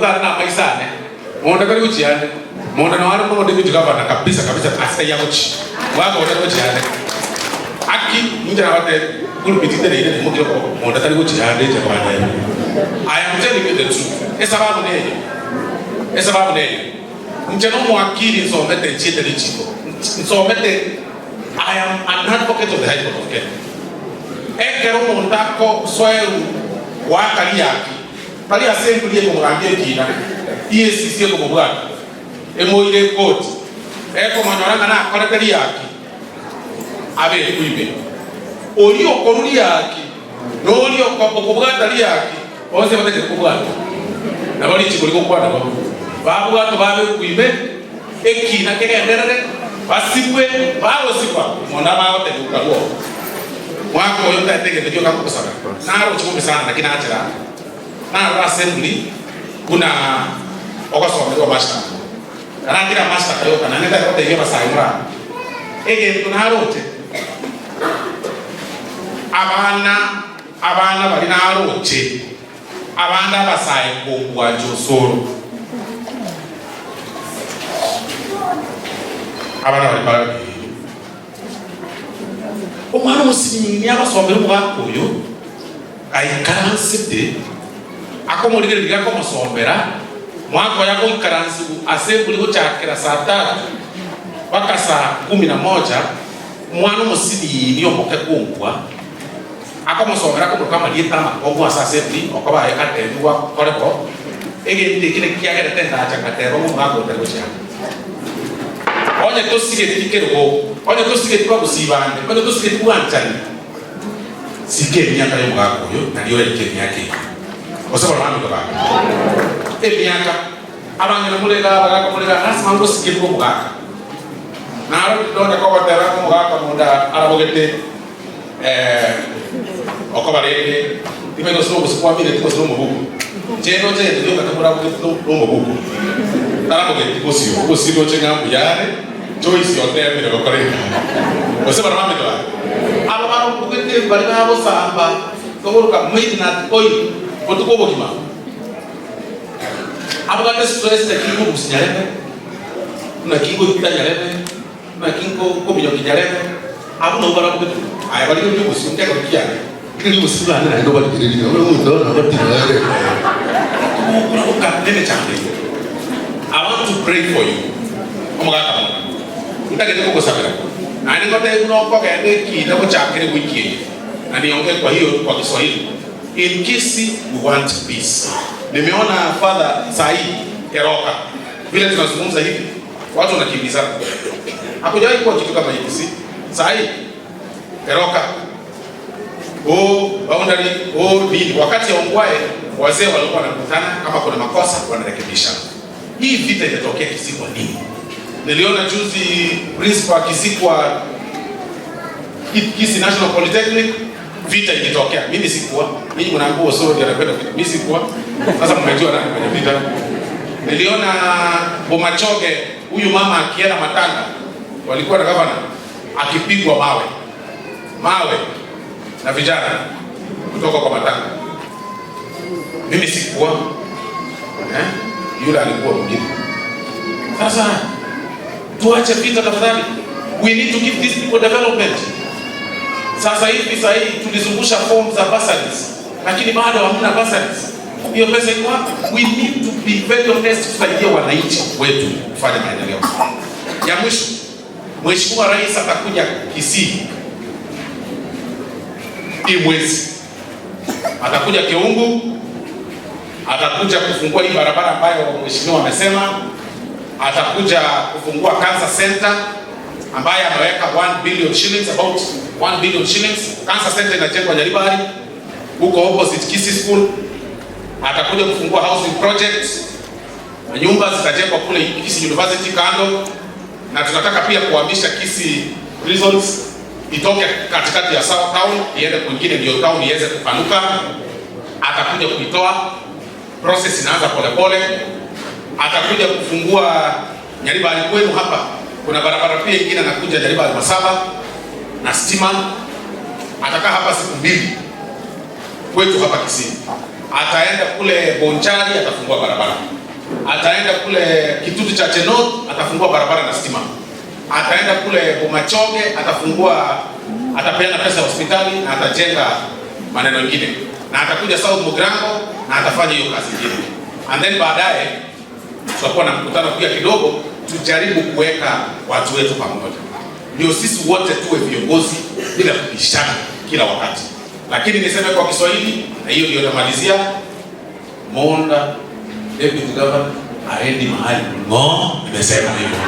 Na maisane monda kali kuchiane monda na wale mmoja deputy governor kabisa kabisa asita yamuchi wako wale kuchiane aki nje na wate kulipitite ile ni mkio monda kali kuchiane je kwa. I am telling you the truth. Esababu neyo, esababu neyo nje no mwakili nsomete nchite lichiko nsomete. I am an advocate of the High Court of Kenya. Ekero mondako sweru wakali yaki bali assembly ekomugambia ekina EACC ekomubwata emoire ekoti ekomonyora ng'a nakorete riaki abe kuibe ori okoru riaki nori okobwata riaki bonse bategete kobwata nabo richiko rigokwana bo babwata babe kuibe ekina kegenderere basibwe bagosikwa mona bagoteguka rwo mwaka oyo ntategete kio kakugosaba naro chikumisana lakini achira naro assembly kuna ogosomerwa mashtaka arangira mashtaka yoka na nenda kotegia basai mura egento naroche abana bari naroche abana basai kongwa josoro abana bari bari omwana omusinini abasomera omwaka oyo aikaransete akomorigereria akomosombera mwaka oyo agoikaransi assembly gochakera saa tatu mpaka saa 11 mwana omusinini omoke kunkwa akomosomera akomoroka amarieta amakongo ase assembly okobaye katebi gwakoreko egento eki nekiagerete ndacha ngateba omwaka otari gochiaka onye tosigeti kerugo onye tosigeti bagusibande onye tosigeti bwanchani sike emiaka y'omwaka oyo nario erike emiaka eyo osobola bambi baba emiaka abangene mulega abagaka mulega nasima ngosigeti omugaka naro ndonda kogotera omugaka munda arabogete okobarenge timeno sino busikwamire tiko sino mubuku cheno chendo yo katamura no mubuku tarabogete bosio bosio chenga mbuyare Joyce otemire gokore osebara bambi baba aba barobogete bari babosamba togoruka midnight oil botuko bogima abagate stress na kingo businyarebe na kingo kitanyarebe na kingo kominyo kinyarebe abo no barabogete aya bari ko businya ko kiya kiri businya na ndo bari kiri no no no bari I want to pray for you. Omugaka mona ndagete kugusabira na ningote unoko gende kina gochakire wiki na niongee kwa hiyo kwa Kiswahili. In Kisii we want peace. Nimeona Father Said Keroka vile tunazungumza hivi watu wanakimbizana. Hakujawahi kuwa kitu kama hiki si? Said Keroka oh boundary oh nini, wakati ya Ongwae wazee walikuwa wanakutana, kama kuna makosa wanarekebisha. Hii vita imetokea Kisii kwa nini? Niliona juzi principal Kisii kwa Kisii National Polytechnic vita ikitokea. Mimi sikuwa. Ninyi mnaambia Osoro ndiye anapenda vita. Mimi sikuwa. Sasa mmejua nani kwenye vita. Niliona Bomachoge huyu mama akienda matanga walikuwa na governor akipigwa mawe. Mawe na vijana kutoka kwa matanga. Mimi sikuwa. Yule alikuwa mwingine. Sasa tuache vita tafadhali. We need to give these people development. Sasa hivi sasa hivi tulizungusha form za bursaries, lakini bado hamna bursaries. Hiyo pesa iko wapi? We need to be very honest, tusaidie wananchi wetu kufanya maendeleo. Ya mwisho, Mheshimiwa Rais atakuja Kisii hii mwezi. Atakuja Keumbu, atakuja kufungua hii barabara ambayo mheshimiwa amesema, atakuja kufungua Cancer Center ambaye ameweka 1 billion shillings, about 1 billion shillings. Cancer Center inajengwa Nyaribari huko opposite Kisii School. Atakuja kufungua housing project na nyumba zitajengwa kule Kisii University kando, na tunataka pia kuhamisha Kisii Prisons itoke katikati ya South Town iende kwingine, ndio town iweze kupanuka. Atakuja kuitoa, process inaanza polepole. Atakuja kufungua Nyaribari kwenu hapa, kuna barabara pia ingine anakuja Nyaribari Masaba na stima. Atakaa hapa siku 2 kwetu hapa Kisii. Ataenda kule Bonchari atafungua barabara, ataenda kule Kitutu Chache North atafungua barabara na stima, ataenda kule Bomachoge atafungua, atapeana pesa hospitali na atajenga maneno mengine, na atakuja South Mugirango na atafanya hiyo kazi nyingine, and then baadaye tutakuwa na mkutano pia kidogo, tujaribu kuweka watu wetu pamoja, ndio sisi wote tuwe viongozi bila kubishana kila wakati. Lakini niseme kwa Kiswahili, na hiyo ndio namalizia. Monda deputy governor aendi mahali ng'o, nimesema hivyo.